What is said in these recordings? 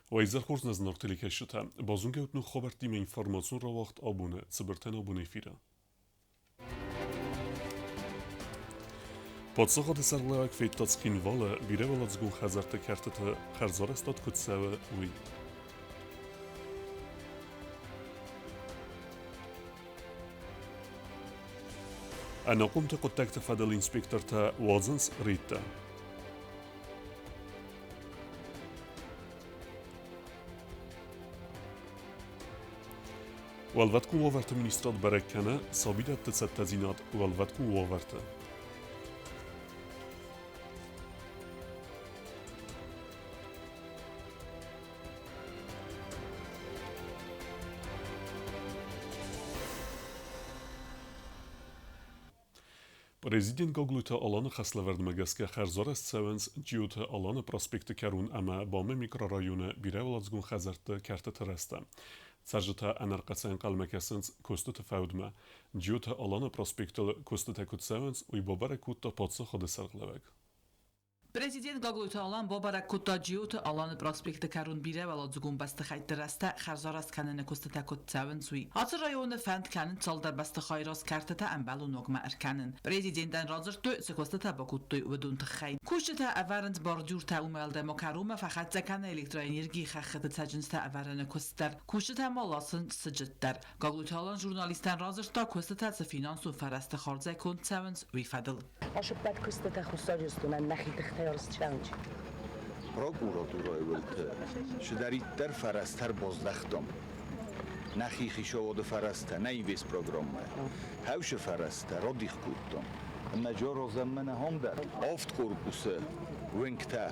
Уӕ изӕр хорз нӕ зынаргъ телекӕсджытӕ! Базонгӕ ут ног хабӕрттимӕ информацион рауагъд абоны цыбыртӕн абоны эфиры. Паддзахады сӕргълӕууӕг федта Цхинвалы бирӕуӕладзыгон хӕдзӕртты кӕртыты хӕрзарӕзтад куыд цӕуы, уый. Ӕнахъомты хъуыддӕгты фӕдыл инспектортӕ уадзынц рейдтӕ. Уӕлвӕткон уавӕрты министрад бӕрӕг кӕны сабидӕтты цӕттӕдзинад уӕлвӕткон уавӕрты. Президент Гаглойты Аланы хӕслӕвӕрдмӕ гӕсгӕ хӕрзарӕзт цӕуынц Джиоты Аланы проспекты кӕрон ӕмӕ БАМ-ы микрорайоны бирӕуӕладзыгон хӕдзӕртты кӕртыты рӕзтӕ. Цӕрджытӕ ӕнӕрхъӕцӕй ӕнхъӕлмӕ кӕсынц куыстыты фӕудмӕ. Джиоты Аланы проспектыл куыстытӕ куыд цӕуынц, уый бабӕрӕг кодта паддзахады сӕргълӕууӕг. Президент Гаглойты Алан бабӕрӕг кодта Джиоты Аланы проспекты кӕрон бирӕуӕладзыгон бӕстыхӕйтты рӕзтӕ хӕрзарӕзт кӕныны куыстытӕ куыд цӕуынц, уый. Ацы районы фӕнд кӕнынц цалдӕр бӕстыхайы раз кӕртытӕ ӕмбӕлон ногмӕ ӕркӕнын. Президентӕн радзырдтой, цы куыстытӕ бакодтой, уыдон тыххӕй. Кусджытӕ ӕвӕрынц бордюртӕ, уымӕлдӕй ма кӕронмӕ фӕхӕццӕ кӕны электроэнергийы хӕххыты цӕджындзтӕ ӕвӕрыны куыст дӕр. Кусджытӕ ма ласынц сыджыт дӕр. Гаглойты Алан журналисттӕн радзырдта, куыстытӕ цы финансон фӕрӕзты хардзӕй конд цӕуынц, уый фӕдыл. Ӕппӕт куыстытӕ Хуссар Ирыстонӕн нӕхи тыхтӕй арӕзт цӕуынц. Прокуратурӕйы уылты цыдӕриддӕр фӕрӕзтӕ ӕрбаздӕхтам, нӕхи хицауады фӕрӕзтӕ, нӕ инвестпрограммӕ, хӕусы фӕрӕзтӕ радих кодтам. Ӕмӕ аразӕм мӕнӕ ам дӕр авд корпусы уынгтӕ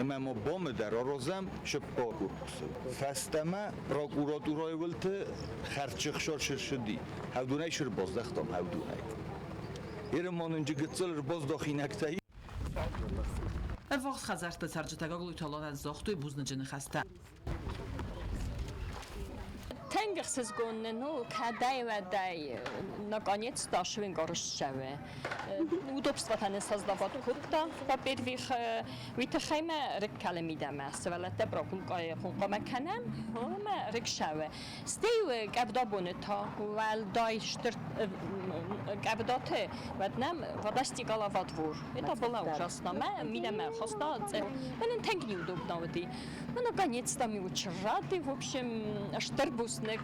ӕмӕ ма БАМ-ы дӕр аразӕм цыппар корпусы. Фӕстӕмӕ прокуратурӕйы уылты хӕрдчы хсар сырсыди. Хӕвдунӕй сырбаздӕхтам, хӕвдунӕй. Ермонынджы гыццыл ӕрбаздӕхинӕгтӕ Ӕввахс хӕдзӕртты цӕрджытӕ Гаглойты Аланӕн загътой бузныджы ныхӕстӕ. Тынг ӕхсызгон нын у, кӕдӕй-уӕдӕй наконец-то ссӕуы. Удобство та нын создавать кодта, во-первых, уый тыххӕй мӕ рыг калы мидӕмӕ, сывӕллӕттӕ хъуамӕ кӕнӕм, ӕмӕ рыг ссӕуы. Стӕй къӕвдабоны та уӕлдай стыр къӕвдаты, уӕд нӕм вода стекала во двор. Это было ужасно. Мӕ мидӕмӕ хаста, мӕнӕн тынг неудобно уыди. Ну, наконец-то мы очень рады, в общем, стыр бузныг.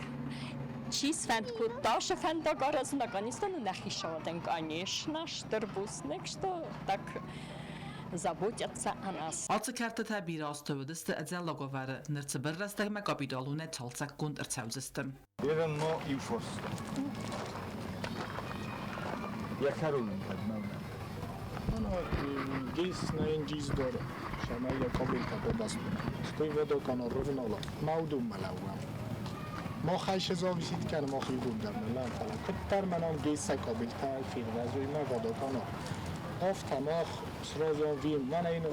Чи сфӕнд кодта сӕ фӕндаг аразын, наконец-то, ну, нӕхи сауадӕн, конечно, стыр бузныг, что так заботятся о нас. Ацы кӕртытӕ бирӕ азты уыдысты ӕдзӕллаг уавӕры, ныр цыбыр рӕстӕгмӕ капиталонӕй цалцӕггонд ӕрцӕудзысты. Ерын мо иу форста. Йӕ кӕрон ын кӕдмӕ Гейс на индиздор, шамая кабелька побастуна. Стой водоканал ровнала. Маудумма лӕууӕм. Махӕй се зависит кӕны мах иууылдӕр нӕ лӕм, фӕлӕ куыддӕр мӕнӕн гейсӕ кабельтӕ фервӕзой мӕ водоканал. Афтӕ мах сразу вим, мӕнӕ йын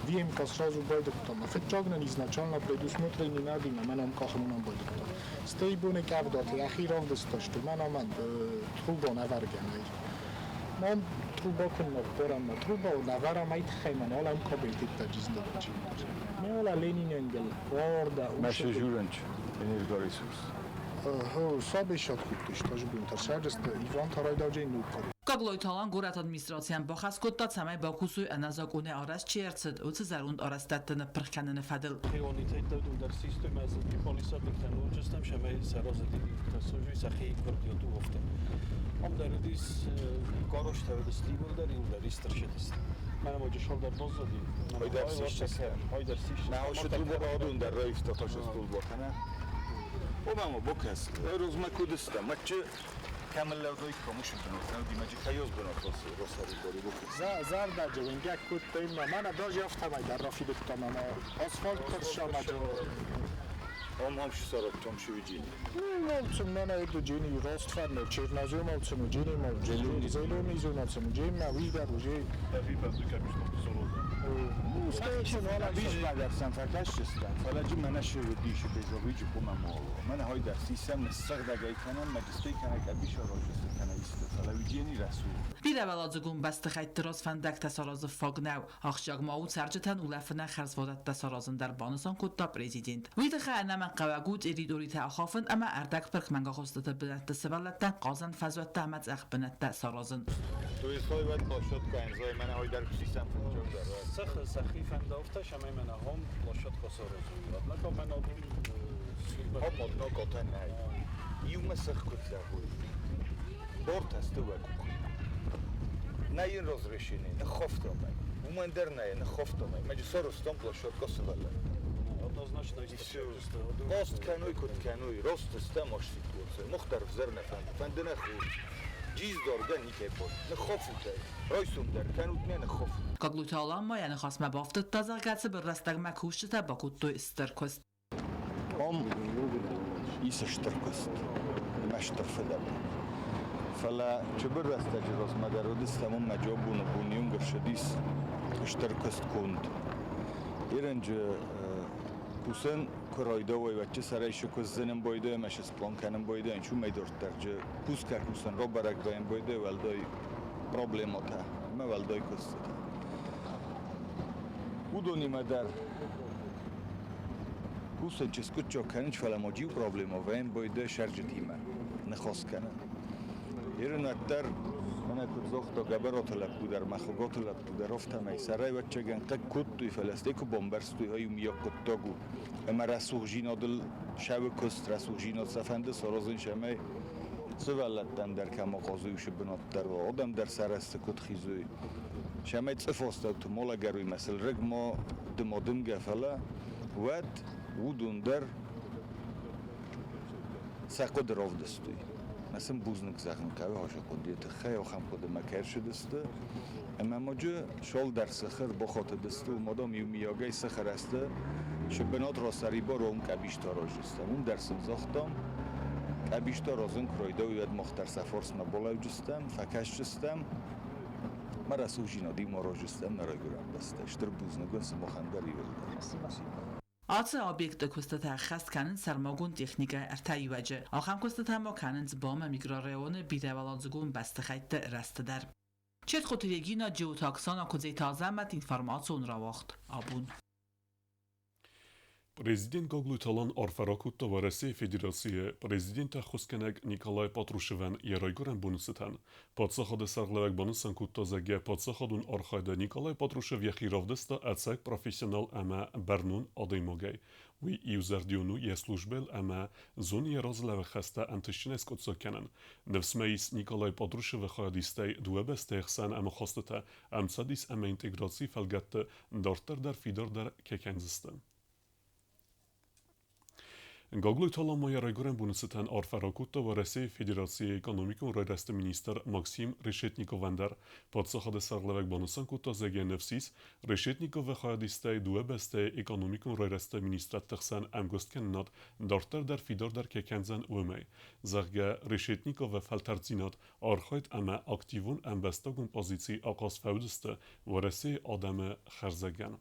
вимка сразу байдыдтам. Фыццаг нын изначально предусмотренный надимӕ мӕнӕн къахын байдыдта. Стӕй боны къӕвдаты йӕхи равдыста, что мӕнӕ мӕн труба нӕвӕргӕ нӕй. Мӕн труба куыннӕ ппарӕм, мӕ труба нӕвӕрӕм ай тыххӕй мӕн алӕм кабельтиттӕ джиздӕрджи. Меола Лениненгел, Орда, Мӕ журенч, энергоресурс. Сабешат кодтой, стажбунтӕ сӕрдысты Иван Тарайдаджей нуккар. Гаглойты Алан горӕты администрацийӕн бахӕс кодта, цӕмӕй бакусой ӕнӕзакъонӕй арӕзт чи ӕрцыд, уыцы зӕронд арӕзтӕдты ныппырх кӕныны фӕдыл. Обама бокас, розмакудыста, матчы Зӕрдӕджы уынгӕг кодта иннӕ. Мӕнӕ даже афтӕмӕй дӕр рафидыдтам ӕмӕ асфальт дӕр самадзы. Мӕнӕ джини рост фӕрнӕ чернозем алцыну джини ма зелёный зон алцыну джин ма уый дӕр уже. Бизмӕ дӕр сӕм фӕкӕсдзыстӕм, фӕлӕ джы мӕнӕ шы уыдис Безовиджы хъуымӕ моло. Мӕнӕ хой дӕр сисӕм ныссыгъдӕг ӕй кӕнӕм, мӕджыстӕй кӕнӕ къӕбис аразджысты кӕнӕ исты, фӕлӕ уыджени рӕсугъд. Бирӕуӕладзыгон бӕстыхӕйтты раз фӕндӕгтӕ саразын фаг нӕу. Ахсджиаг ма у цӕрджытӕн улӕфынӕн хӕрзвадӕттӕ саразын дӕр, банысан кодта президент. Уый тыххӕй ӕнӕмӕнгхъӕуӕг у территоритӕ ахафын ӕмӕ ӕрдӕгпырх мӕнгагъуыстыты бынӕтты сывӕллӕттӕн хъазӕн фӕзуӕттӕ ӕмӕ цъӕх бынӕттӕ саразын. Сӕхи фӕндавта, цӕмӕй мӕнӕ ахӕм площадка саразой. Однако мӕн абон Ам однакотӕ нӕй. Иумӕ сых куыд зӕгъой. Бортӕ сты уӕ къухы. Нӕ йын разрешение, ныххафтам ӕй. Уымӕн дӕр нӕ, ныххафтам ӕй. Мӕджы сарӕзтам площадка сывӕллӕттӕн. Однозначно. И всё. Раст кӕной, куыд кӕной, раст стӕм ас ситуацийы. Мах дӕр ӕвзӕр нӕ фӕнды, фӕнды нӕ хорз. Джиз даргӕ никӕй бар. Ныххафут ӕй. Райсом дӕр кӕнут нӕ, ныххафут. Гаглойты Алан ма йӕ ныхасмӕ бафтыдта, зӕгъгӕ, цыбыр рӕстӕгмӕ кусджытӕ бакодтой стыр куыст. Ам ис стыр куыст ӕмӕ стыр фыдӕбон. Фӕлӕ цыбыр рӕстӕджы размӕ дӕр уыдыстӕм уым мӕ джобоны бон иунг ӕрцыдис стыр куыст конд. Ерынджы кусын куы райдайой, уӕдчы сӕрӕй шы куыздзынын байдайы ӕмӕ шы сплан кӕнын байдайы, уымӕй дарддӕр джы кусгӕ кусын рабӕрӕг вӕййын байдайы уӕлдай проблемӕтӕ ӕмӕ уӕлдай куыстытӕ. Уыдонимӕ дӕр кусын чи скъуыддзаг кӕнынц, фӕлӕ ма иу проблемӕ вӕййын байдайы сӕрджытимӕ ныхас кӕнын. Ирын уӕддӕр, мӕнӕ куыд загъта Гӕбӕраты лӕппу дӕр, Мӕхъугаты лӕппу дӕр, афтӕмӕй сӕрӕй ӕвӕццӕгӕн хъыг кодтой, фӕлӕ стӕй куы бамбӕрстой, ай уымйаг хъуыддаг у. Ӕмӕ рӕсугъдзинадыл сӕуы куыст, рӕсугъдзинад сӕ фӕнды саразын, цӕмӕй сывӕллӕттӕн дӕр кӕм ахъазой уыцы бынат дӕр уа, адӕм дӕр сӕ рӕзты куыд хизой. Цӕмӕй цъыф астӕуты ма лӕгӕрой мӕ сыл рыг ма дыма дымгӕ, фӕлӕ уӕд уыдон дӕр сӕ хъуыды равдыстой. Мӕ сын бузныг зӕгъын хъӕуы ацы хъуыдыйы тыххӕй, ахӕм хъуыдымӕ кӕй ӕрцыдысты. Ӕмӕ ма цалдӕр сыхы ӕрбахатыдысты, уым адӕм иумиагӕй сыхы рӕзты цы бынат расӕрибар, уым къӕбистӕ араздзыстӕм. Уым дӕр сын загътам, къӕбистӕ аразын куы райдайой, уӕд мах дӕр сӕ фарсмӕ балӕуджыстӕм, фӕкӕсджыстӕм. Мӕ рӕсугъдзинад иумӕ араздзыстӕм нӕ райгуырӕн бӕстӕ. Стыр бузныг уын сымахӕн дӕр иууылдӕр. Ацы объекты куыстытӕ ӕххӕст кӕнынц сӕрмагонд техникӕйы ӕртӕ иуӕджы. Ахӕм куыстытӕ ма кӕнынц БАМ-ы микрорайоны бирӕуӕладзыгон бӕстыхӕйтты рӕзты дӕр. Четхъуты Регина, Джиоты Оксана, Куыдзеты Азӕмӕт, информацион рауагъд Абон. Президент Гаглойты Алан арфӕ ракодта Уӕрӕсейы Федерацийы президенты ӕххуысгӕнӕг Николай Патрушевӕн йӕ райгуырӕн боны цытӕн. Паддзахады сӕргълӕууӕг банысан кодта, зӕгъгӕ, паддзахадон архайды Николай Патрушев йӕхи равдыста ӕцӕг профессионал ӕмӕ бӕрнон адӕймагӕй. Уый иузӕрдион у йӕ службӕйыл ӕмӕ зоны йӕ разылӕууӕг хӕстӕ ӕнтыстджынӕй скъуыддзаг кӕнын. Ныфс мӕ ис, Николай Патрушевы хайадистӕй дыууӕ бӕстӕйы хсӕн ӕмахастытӕ ӕмцӕдис ӕмӕ интеграцийы фӕлгӕтты дарддӕр дӕр фидардӕр кӕй кӕндзысты. Гаглойты Алан ма йӕ райгуырӕн боны цытӕн арфӕ ракодта Уӕрӕсейы Федерацийы экономикон райрӕзты министр Максим Решетниковӕн дӕр. Паддзахады сӕргълӕууӕг банысан кодта, зӕгъгӕ, ныфс ис, Решетниковы хайадистӕй дыууӕ бӕстӕйы экономикон райрӕзты министрадты хсӕн ӕмгуысткӕнынад дарддӕр дӕр фидардӕр кӕй кӕндзӕн, уымӕй. Зӕгъгӕ, Решетниковы фӕлтӕрддзинад, архайд ӕмӕ активон ӕмбӕстагон позици ахъаз фӕуыдзысты Уӕрӕсейы адӕмы хӕрзӕгӕн.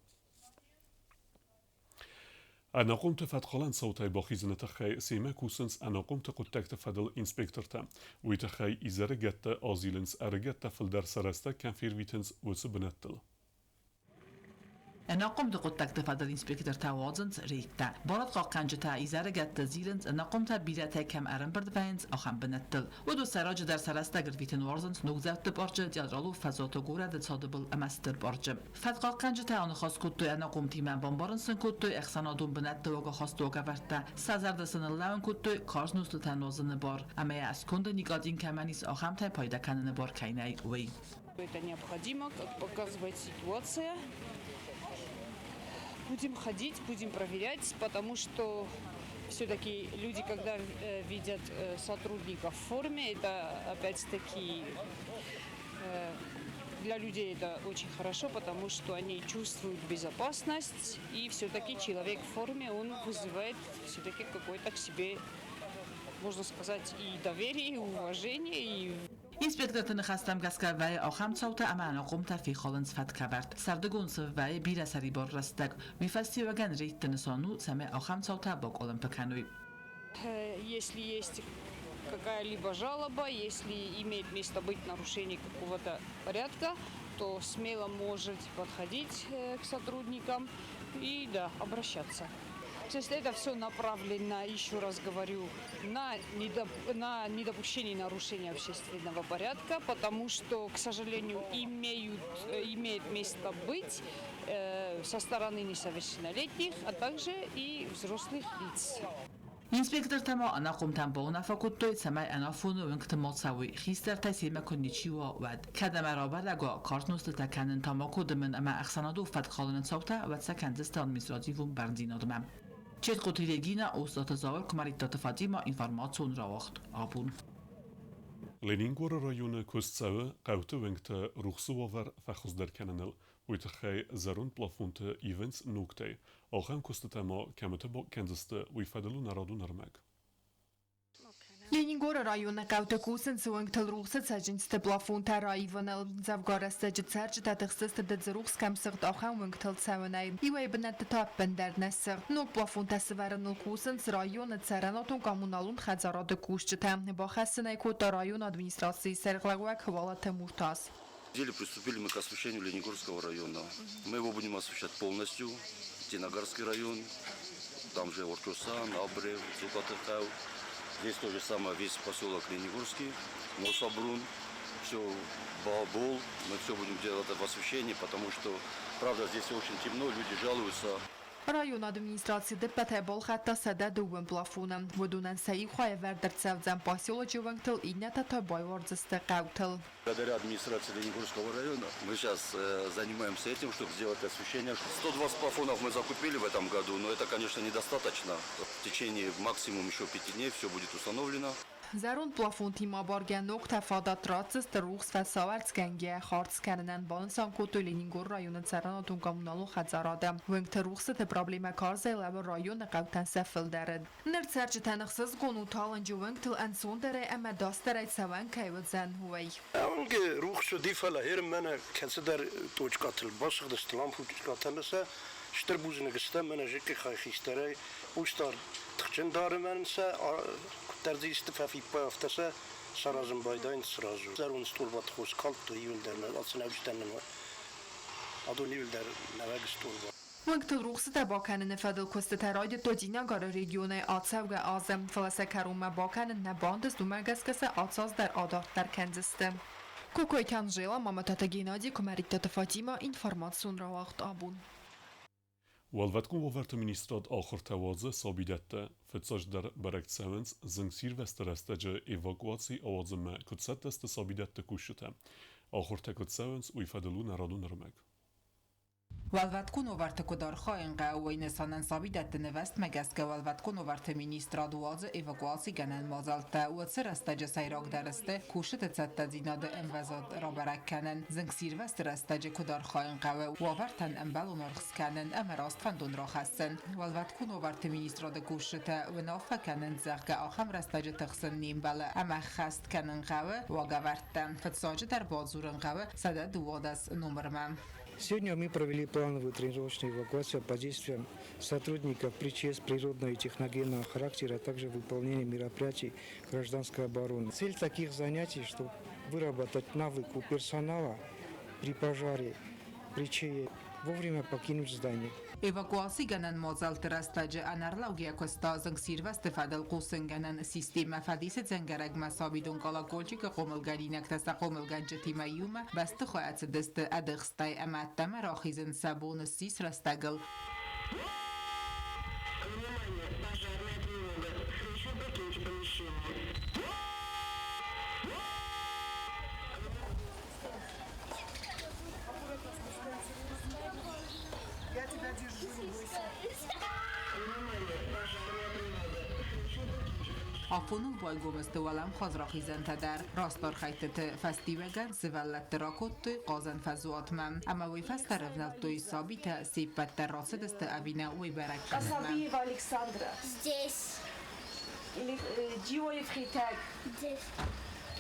Ӕнахъомты фӕткхалӕн цаутӕй бахизыны тыххӕй семӕ кусынц ӕнахъомты хъуыддӕгты фӕдыл инспектортӕ. Уый тыххӕй изӕрыгӕтты азилынц ӕрыгӕттӕ фылдӕр сӕ рӕстӕг кӕм фервитынц, уыцы бынӕттыл. Ӕнахъомты хъуыддӕгты фӕдыл инспектортӕ уадзынц рейдтӕ. Барадхъахъхъӕнджытӕ изӕрыгӕтты зилынц, ӕнахъомтӕ бирӕтӕй кӕм ӕрӕмбырд вӕййынц, ахӕм бынӕттыл. Уыдон сӕйраджыдӕр сӕ рӕстӕг ӕрвитын уарзынц Ногдзӕутты парчы, Театралон фӕзуаты, горӕты цады был ӕмӕ Стыр парчы. Фӕткхъахъхъӕнджытӕ аныхас кодтой ӕнахъомтимӕ, бамбарын сын кодтой ӕхсӕнадон бынӕтты уагахасты уагӕвӕрдтӕ, сӕ зӕрдӕ сын ныллӕууын кодтой карз нозтытӕ нуазыны бар ӕмӕ йӕ сконды никотин кӕмӕн ис, ахӕмтӕй пайда кӕныны бар кӕй нӕй, уый. Это необходимо, как показывает ситуация. Будем ходить, будем проверять, потому что все-таки люди, когда видят сотрудников в форме, это опять-таки для людей это очень хорошо, потому что они чувствуют безопасность, и все-таки человек в форме, он вызывает все-таки какое-то к себе, можно сказать, и доверие, и уважение, и Инспекторты ныхӕстӕм гӕсгӕ вӕййы ахӕм цаутӕ ӕмӕ ӕнахъомтӕ фехалынц фӕткӕвӕрд. Сӕрдыгон сыв вӕййы бирӕ сӕрибар рӕстӕг. Уый фӕстиуӕгӕн рейдты нысан у, цӕмӕй ахӕм цаутӕ бакъуылымпы кӕной. Если есть какая-либо жалоба, если имеет место быть нарушение какого-то порядка, то смело можете подходить к сотрудникам и, да, обращаться. То есть это все направлено, еще раз говорю, на недопущение нарушения общественного порядка, потому что, к сожалению, имеет место быть со стороны несовершеннолетних, а также и взрослых лиц. Инспектортӕ ма ӕнахъомтӕн бауынаффӕ кодтой, цӕмӕй ӕнафоны уынгты ма цӕуой, хистӕртӕй семӕ куы ничи уа, уӕд. Кӕд ӕмӕ рабӕрӕг уа, карз нозтытӕ кӕнын, тамако дымын ӕмӕ ӕхсӕнадон фӕтк халыны цаутӕ, уӕд сӕ кӕндзысты административон бӕрндзинадмӕ. Четкъоты Регинӕ, Остъаты Зауыр, Куымӕридтаты Фатимӕ, информацион рауагъд Абон. Ленингоры районы куыст цӕуы хъӕуты уынгты рухсы уавӕр фӕхуыздӕр кӕныныл. Уый тыххӕй зӕронд плафонты ивынц ногтӕй. Ахӕм куыстытӕ ма кӕмыты бакӕндзысты, уый фӕдыл у нӕ радон ӕрмӕг. Ленингоры районы хъӕуты кусынц уынгтыл рухсы цӕджындзты плафонтӕ раивыныл. Дзӕвгар рӕстӕджы цӕрджытӕ тыхстысты дыдзырухс кӕм сыгъд, ахӕм уынгтыл цӕуынӕй. Иуӕй бынӕтты та ӕппындӕр нӕ сыгъд. Ног плафонтӕ сывӕрыныл кусынц районы цӕрӕнуатон-коммуналон хӕдзарады кусджытӕ. Бахӕссын ӕй кодта районы администрацийы сӕргълӕууӕг Хвалаты Муртаз. Деле приступили мы к освещению Ленингорского района. Мы его будем освещать полностью. Тенагарский район, там же Орчосан, Абрев, Цукатыхау. Здесь то же самое, весь поселок Ленигорский, Носабрун, все Баабол. Мы все будем делать в освещении, потому что, правда, здесь очень темно, люди жалуются. Районы администраци ӕппӕтӕй балхӕдта 102 плафоны. Уыдонӕн сӕ иу хай ӕвӕрд ӕрцӕудзӕн поселочы уынгтыл, иннӕтӕ та байуардзысты хъӕутыл. Благодаря администрации Ленигорского района мы сейчас занимаемся этим, чтобы сделать освещение. 120 плафонов мы закупили в этом году, но это, конечно, недостаточно. В течение максимум еще 5 дней все будет установлено. Зӕронд плафонтимӕ абаргӕ ногтӕ фадат ратдзысты рухс фӕсауӕрцгӕнгӕйӕ хардз кӕнынӕн, банысан кодтой Ленингоры районы цӕрӕнуатон-коммуналон хӕдзарады. Уынгты рухсыты проблемӕ карзӕй лӕууы районы хъӕутӕн сӕ фылдӕры. Ныр цӕрджытӕн ӕхсызгон у, талынджы уынгтыл ӕнцондӕрӕй ӕмӕ ӕдасдӕрӕй цӕуӕн кӕй уыдзӕн, уый. Уынджы рухс уыди, фӕлӕ мӕнӕ кӕцыдӕр точкатыл басыгъдысты лампочкатӕ ӕмӕ сӕ стыр бузныг стӕм мӕнӕ зыккы хай хистӕрӕй хъусдард тыхджын дары мӕнӕн сӕ куыддӕр дзы исты фӕфиппай, афтӕ сӕ саразын байдайынц сразу. Зӕронд стъолбаты хос калдтой иуылдӕр ацы нӕуджытӕн нын адон иуылдӕр нӕуӕг стъолба. Уынгтыл рухсытӕ бакӕныны фӕдыл куыстытӕ райдыдтой Цъинагары регионӕй ацӕугӕ азы, фӕлӕ сӕ кӕронмӕ бакӕнын нӕ бантыст, уымӕ гӕсгӕ сӕ ацы аз дӕр адарддӕр кӕндзысты. Кокойты Анжела, Мамытаты Геннадий, Куымӕридтаты Фатимӕ, информацион рауагъд Абон. Уӕлвӕткон уавӕрты министрад ахуыртӕ уадзы сабидӕтты. Фыццаджыдӕр бӕрӕг цӕуынц, зынгсирвӕзты рӕстӕджы эвакуаци ауадзынмӕ куыд цӕттӕ сты сабидӕтты кусджытӕ. Ахуыртӕ куыд цӕуынц, уый фӕдыл у нӕ радон ӕрмӕг. Уӕлвӕткон уавӕрты куыд архайын хъӕуы, уый нысанӕн сабидӕтты нывӕзтмӕ гӕсгӕ Уӕлвӕткон уавӕрты министрад уадзы эвакуацигӕнӕн мадзӕлттӕ. Уыцы рӕстӕджы сӕйрагдӕр сты кусджыты цӕттӕдзинады ӕмвӕзад рабӕрӕг кӕнын, зынгсирвӕзты рӕстӕджы куыд архайын хъӕуы, уавӕртӕн ӕмбӕлон аргъ скӕнын ӕмӕ раст фӕндон рахӕссын. Уӕлвӕткон уавӕрты министрады кусджытӕ уынаффӕ кӕнынц, зӕгъгӕ, ахӕм рӕстӕджы тыхсын не мбӕлы ӕмӕ ӕххӕст кӕнын хъӕуы уагӕвӕрдтӕ. Фыццаджыдӕр бадзурын хъӕуы 112 номырмӕ. Сегодня мы провели плановую тренировочную эвакуацию по действиям сотрудников при ЧС природного и техногенного характера, а также выполнение мероприятий гражданской обороны. Цель таких занятий, чтобы выработать навык у персонала при пожаре, при ЧС, вовремя покинуть здание. Эвакуацигӕнӕн мадзӕлтты рӕстӕджы ӕнӕрлӕугӕ куыста зынгсирвӕзты фӕдыл хъусынгӕнӕн системӕ Фӕдисы дзӕнгӕрӕгмӕ сабидон Колокольчик-ы хъомылгӕнинӕгтӕ сӕ хъомылгӕнджытимӕ иумӕ бӕстыхайӕ ацыдысты ӕдыхстӕй ӕмӕ ӕддӕмӕ рахизын сӕ бон ссис рӕстӕгыл. Внимание, пожарная тревога. Срочно покиньте помещение. Я тебя держу, не бойся. Внимание, пожарная тревога. Срочно покиньте Афоныл байгом сты уӕлӕмхас рахизӕнтӕ дӕр. Раст архӕйдтыты фӕстиуӕгӕн сывӕллӕтты ракодтой хъазӕн фӕзуатмӕ. Ӕмӕ уый фӕстӕ рӕвнӕлдтой сабитӕ се ппӕт дӕр рацыдысты ӕви нӕ, уый бӕрӕг кӕнынмӕ. Асабиева Александра. Здесь. Или Джиоев Хетаг. Здесь.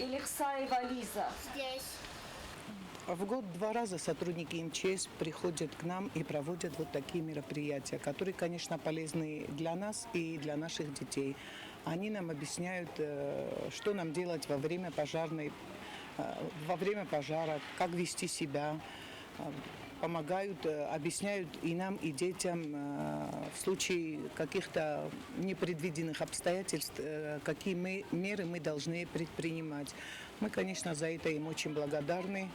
Элихсаева Лиза. Здесь. В год два раза сотрудники МЧС приходят к нам и проводят вот такие мероприятия, которые, конечно, полезны для нас и для наших детей. Они нам объясняют, что нам делать во время пожара, как вести себя, помогают, объясняют и нам, и детям в случае каких-то непредвиденных обстоятельств, какие меры мы должны предпринимать. Мы, конечно, за это им очень благодарны.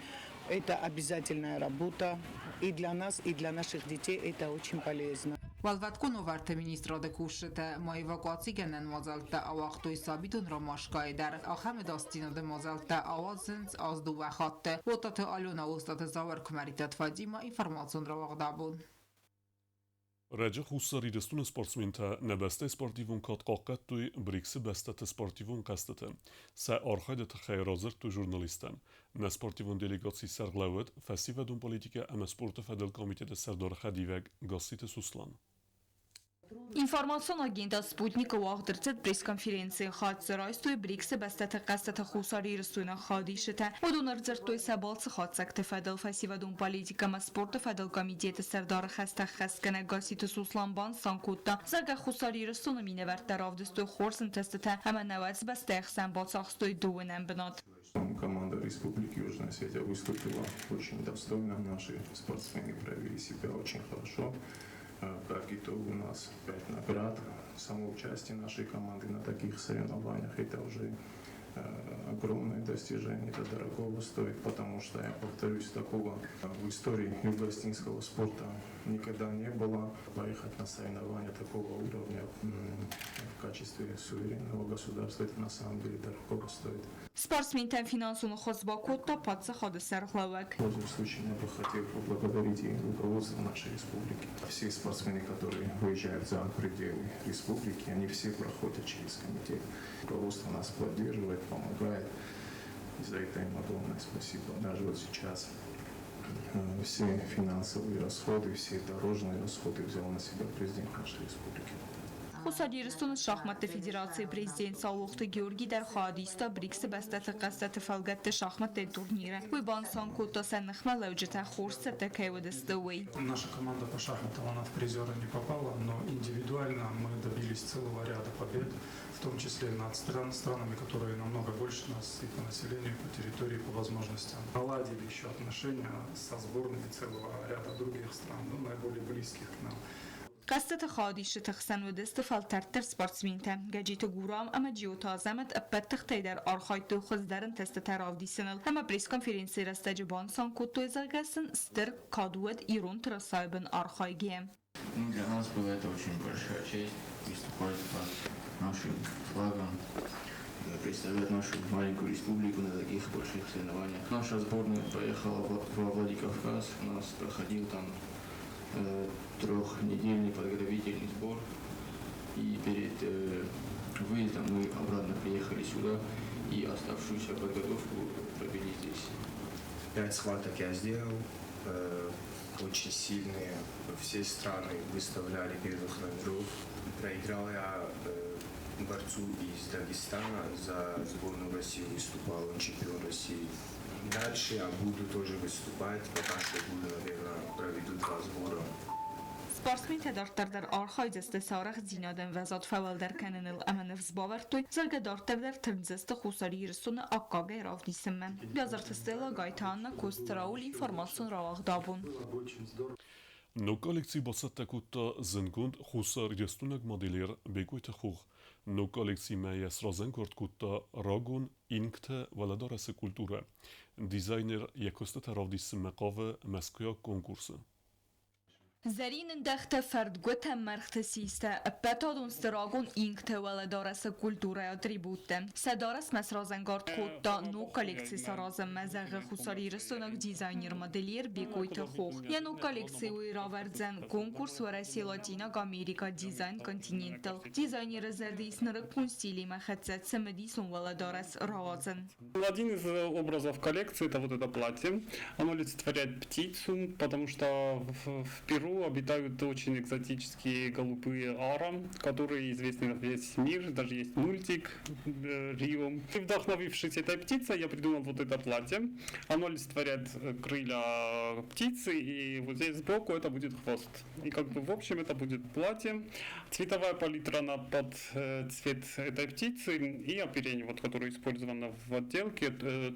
Это обязательная работа и для нас, и для наших детей это очень полезно. Уӕлвӕткон уавӕрты министрады кусджытӕ ма эвакуацигӕнӕн мадзӕлттӕ ауагътой сабидон Ромашкайы дӕр. Ахӕм ӕдасдзинады мадзӕлттӕ ауадзынц аз дыууӕ хатты. Уататы Алена, Остъаты Зауыр, Куымӕридтаты Фатимӕ, информацион рауагъд Абон. Ӕрӕджы Хуссар Ирыстоны спортсментӕ нӕ бӕстӕйы спортивон кад хъахъхъӕдтой БРИКС-ы бӕстӕты спортивон хъӕзтыты. Сӕ архайды тыххӕй радзырдтой журналисттӕн. Нӕ спортивон делегацийы сӕргълӕууӕг, фӕсивӕдон политикӕ ӕмӕ спорты фӕдыл комитеты сӕрдары хӕдивӕг Гасситы Суслан. Информацион агентад Спутник-ы уагъд ӕрцыд пресс-конференцийы хатдзӕг райстой БРИКС-ы бӕстӕты хъӕзтыты хуссарирыстойнаг хайадисджытӕ. Уыдон ӕрдзырдтой сӕ балцы хатдзӕгты фӕдыл фӕсивӕдон политикӕ ӕмӕ спорты фӕдыл комитеты сӕрдары хӕстӕ ӕххӕстгӕнӕг Гасситы Суслан банысан кодта, зӕгъгӕ, Хуссар Ирыстоны минӕвӕрттӕ равдыстой хорз ӕнтыстытӕ ӕмӕ 90 бӕстӕйы хсӕн бацахстой дыууынӕм бынат. Команда Республики Южная Осетия выступила очень достойно. Наши спортсмены проявили себя очень хорошо. Как итог, у нас пять наград. Само участие нашей команды на таких соревнованиях – это уже огромное достижение, это дорогого стоит, потому что, я повторюсь, такого в истории юго-осетинского спорта никогда не было. Поехать на соревнования такого уровня в качестве суверенного государства, это на самом деле дорогого стоит. Спортсментӕн финансон ӕххуыс бакодта паддзахады сӕргълӕууӕг. Пользуясь случаем, я бы хотел поблагодарить и руководство нашей республики. Все спортсмены, которые выезжают за пределы республики, они все проходят через комитет. Руководство нас поддерживает, помогает. И за это им огромное спасибо. Даже вот сейчас все финансовые расходы, все дорожные расходы взял на себя президент нашей республики. Хуссар Ирыстоны шахматты федерацийы президент Саулохты Георги дӕр хайад иста БРИКС-ы бӕстӕты хъӕзтыты фӕлгӕтты шахматтӕй турниры. Уый банысан кодта, сӕ ныхмӕлӕуджытӕ хорз цӕттӕ кӕй уыдысты, уый. Наша команда по шахматам, она в призеры не попала, но индивидуально мы добились целого ряда побед, в том числе над странами, которые намного больше нас и по населению, и по территории, и по возможностям. Наладили еще отношения со сборными целого ряда других стран, ну, наиболее близких к нам. Хъӕзтыты хайадисджыты хсӕн уыдысты фӕлтӕрддӕр спортсментӕ. Гӕджиты Гурам ӕмӕ Джиоты Азӕмӕт ӕппӕт тыхтӕй дӕр архайдтой хуыздӕр ӕнтыстытӕ равдисыныл ӕмӕ пресс-конференцийы рӕстӕджы банысан кодтой, зӕгъгӕ сын стыр кад уӕд ирон тырысайы бын архайгӕйӕ. Ну, для нас была это очень большая честь выступать под нашим флагом, представлять нашу маленькую республику на таких больших соревнованиях. Наша сборная поехала во Владикавказ, у нас проходил там трехнедельный подготовительный сбор. И перед выездом мы обратно приехали сюда и оставшуюся подготовку провели здесь. Пять схваток я сделал, очень сильные. Все страны выставляли первых номеров. Проиграл я борцу из Дагестана, за сборную России выступал, он чемпион России. Дальше я буду тоже выступать, пока что буду, наверное, проведу два сбора. Спортсментӕ дарддӕр дӕр архайдзысты сӕ арӕхстдзинады ӕмвӕзад фӕуӕлдӕр кӕныныл ӕмӕ ныфс бавӕрдтой, зӕгъгӕ, дарддӕр дӕр тырндзысты Хуссар Ирыстоны аккагӕй равдисынмӕ. Биазырты Стелла, Гайты Анна, Коцты Рауль, информацион рауагъд Абон. Ног коллекци бацӕттӕ кодта зындгонд хуссарирыстойнаг модельер Бекъойты Хох. Ног коллекцимӕ йӕ сразӕнгард кодта рагон инкты уӕлӕдарӕсы культурӕ. Дизайнер йӕ куыстытӕ равдисынмӕ хъавы мӕскуыйаг конкурсы. Зӕрин ӕндӕхтӕ, фӕрдгуытӕ, мӕргъты систӕ, ӕппӕт адон сты рагон инкты уӕлӕдарӕсы культурӕйы атрибуттӕ. Сӕ дарӕсмӕ сразӕнгард кодта ног коллекци саразынмӕ, зӕгъы хуссарирыстойнаг дизайнер-модельер Бекъойты Хох. Йӕ ног коллекци уый равӕрдзӕн конкурс Уӕрӕсе-Латинаг Америкӕ дизайн континенттыл. Дизайнеры зӕрды ис нырыккон стилимӕ хӕццӕ цымыдисон уӕлӕдарӕс рауадзын. Один из образов коллекции – это вот это платье. Оно олицетворяет птицу, потому что в Перу Крыму обитают очень экзотические голубые ара, которые известны на весь мир. Даже есть мультик Рио. И вдохновившись этой птицей, я придумал вот это платье. Оно олицетворяет крылья птицы, и вот здесь сбоку это будет хвост. И как бы в общем это будет платье. Цветовая палитра она под цвет этой птицы, и оперение, вот, которое использовано в отделке,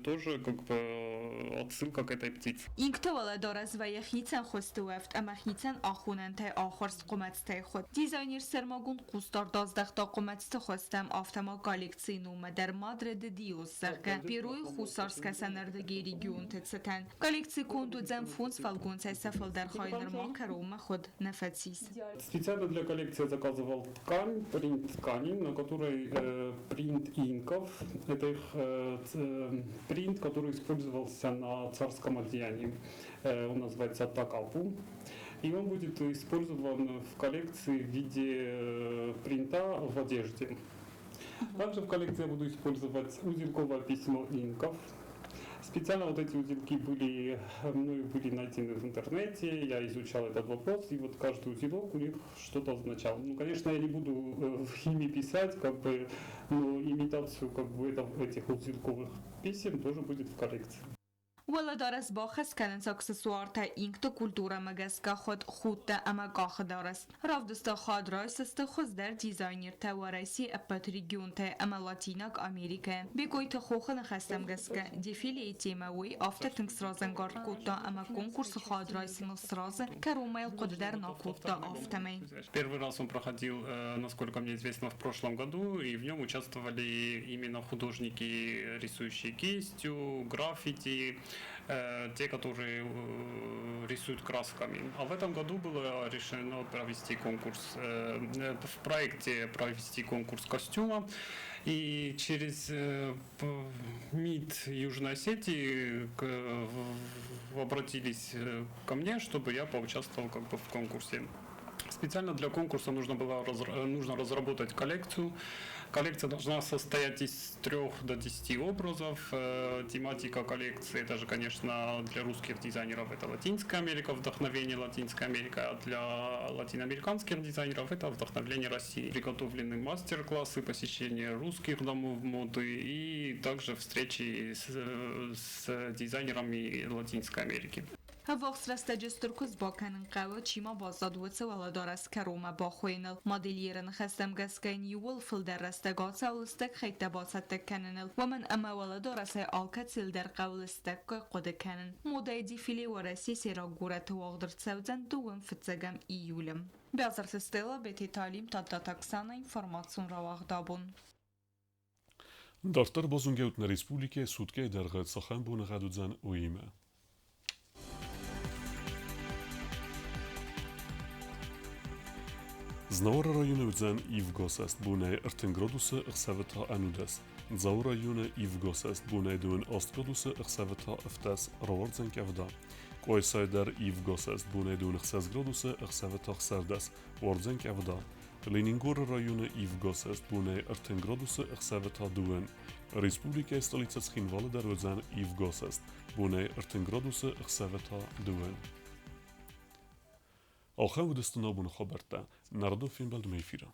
тоже как бы отсылка к этой птице. Ингты уӕлӕдарӕс вӕййы хицӕн хуызты уӕфт ӕмӕ хицӕн ахонӕнтӕй ахуырст хъуымӕцтӕй хуыд. Дизайнер сӕрмагонд хъусдард аздӕхта хъуымӕцты хуызтӕм, афтӕ ма коллекцийы номмӕ дӕр Madre de Dios, зӕгъгӕ, Перуйы хуссар-скӕсӕнӕрдыгӕй регионты цытӕн. Коллекци конд уыдзӕн фондз фӕлгонцӕй сӕ фылдӕр хай нырма кӕронмӕ хуыд нӕ фӕцис. Специально для коллекции я заказывал ткань, принт ткани, на которой принт инков. Это их принт, который использовался на царском одеянии. Он называется такапу. И он будет использован в коллекции в виде принта в одежде. Также в коллекции я буду использовать узелковое письмо инков. Специально вот эти узелки были, мною были найдены в интернете, я изучал этот вопрос, и вот каждый узелок у них что-то означал. Ну, конечно, я не буду ими писать, как бы, но имитацию как бы этих узелковых писем тоже будет в коллекции. Уӕлӕдарӕс бахӕс кӕнынц аксессуартӕ, ингты культурӕмӕ гӕсгӕ хуыд худтӕ ӕмӕ къахыдарӕс. Равдысты хатт райсдзысты хуыздӕр дизайнертӕ Уӕрӕсейы ӕппӕт регионтӕй ӕмӕ Латинаг Америкӕйӕ. Бекъойты Хохы ныхӕстӕм гӕсгӕ, дефилейы темӕ уый афтӕ тынг сразӕнгард кодта ӕмӕ конкурсы хатт райсыныл сразы, кӕронмӕ йыл хъуыды дӕр нӕ кодта, афтӕмӕй. Первый раз он проходил, насколько мне известно, в прошлом году, и в нем участвовали именно художники, рисующие кистью, граффити, те, которые рисуют красками. А в этом году было решено провести конкурс, в проекте провести конкурс костюма. И через МИД Южной Осетии обратились ко мне, чтобы я поучаствовал как бы в конкурсе. Специально для конкурса нужно разработать коллекцию. Коллекция должна состоять из 3 до 10 образов. Тематика коллекции, это же, конечно, для русских дизайнеров это Латинская Америка, вдохновение Латинской Америки, а для латиноамериканских дизайнеров это вдохновление России. Приготовлены мастер-классы, посещение русских домов моды и также встречи с дизайнерами Латинской Америки. Ӕввахс рӕстӕджы стыр куыст бакӕнын хъӕуы, чи ма баззад, уыцы уӕлӕдарӕс кӕронмӕ бахуыйыныл. Модельеры ныхӕстӕм гӕсгӕ йын иууыл фылдӕр рӕстӕг ацӕуы лыстӕг хӕйттӕ бацӕттӕ кӕныныл, уымӕн ӕмӕ уӕлӕдарӕсӕй алкӕцыйыл дӕр хъӕуы лыстӕггай хъуыды кӕнын. Модӕйы дефиле Уӕрӕсейы сӕйраг горӕты уагъд ӕрцӕудзӕн дыууын фыццӕгӕм июлы. Бязырты Стелла, Бететы Алим, Тадтаты Оксана, информацион рауагъд абон. Дарддӕр базонгӕ ут нӕ республикӕйы суткӕйы дӕргъы цахӕм боныгъӕд уыдзӕн, уыимӕ. Знауыры районы уыдзӕн ивгӕ бонӕй 30 градусы, ӕхсӕвы та 11. Дзауы районы ивгӕ бонӕй 28 градусы, ӕхсӕвы та 17, рауардзӕн къӕвда. Къуайсайы дӕр ивгӕ бонӕй 26 градусы, ӕхсӕвы та 16, уардзӕн къӕвда. Ленингоры районы ивгӕ бонӕй 30 градусы, ӕхсӕвы та 2. Республикӕйы столицӕ Цхинвалы дӕр уыдзӕн ивгӕ бонӕй 30 градусы, ӕхсӕвы та 2. Ахӕм уыдысты нӕ абоны хабӕрттӕ. Нардо фембӕлдмӕ эфиры.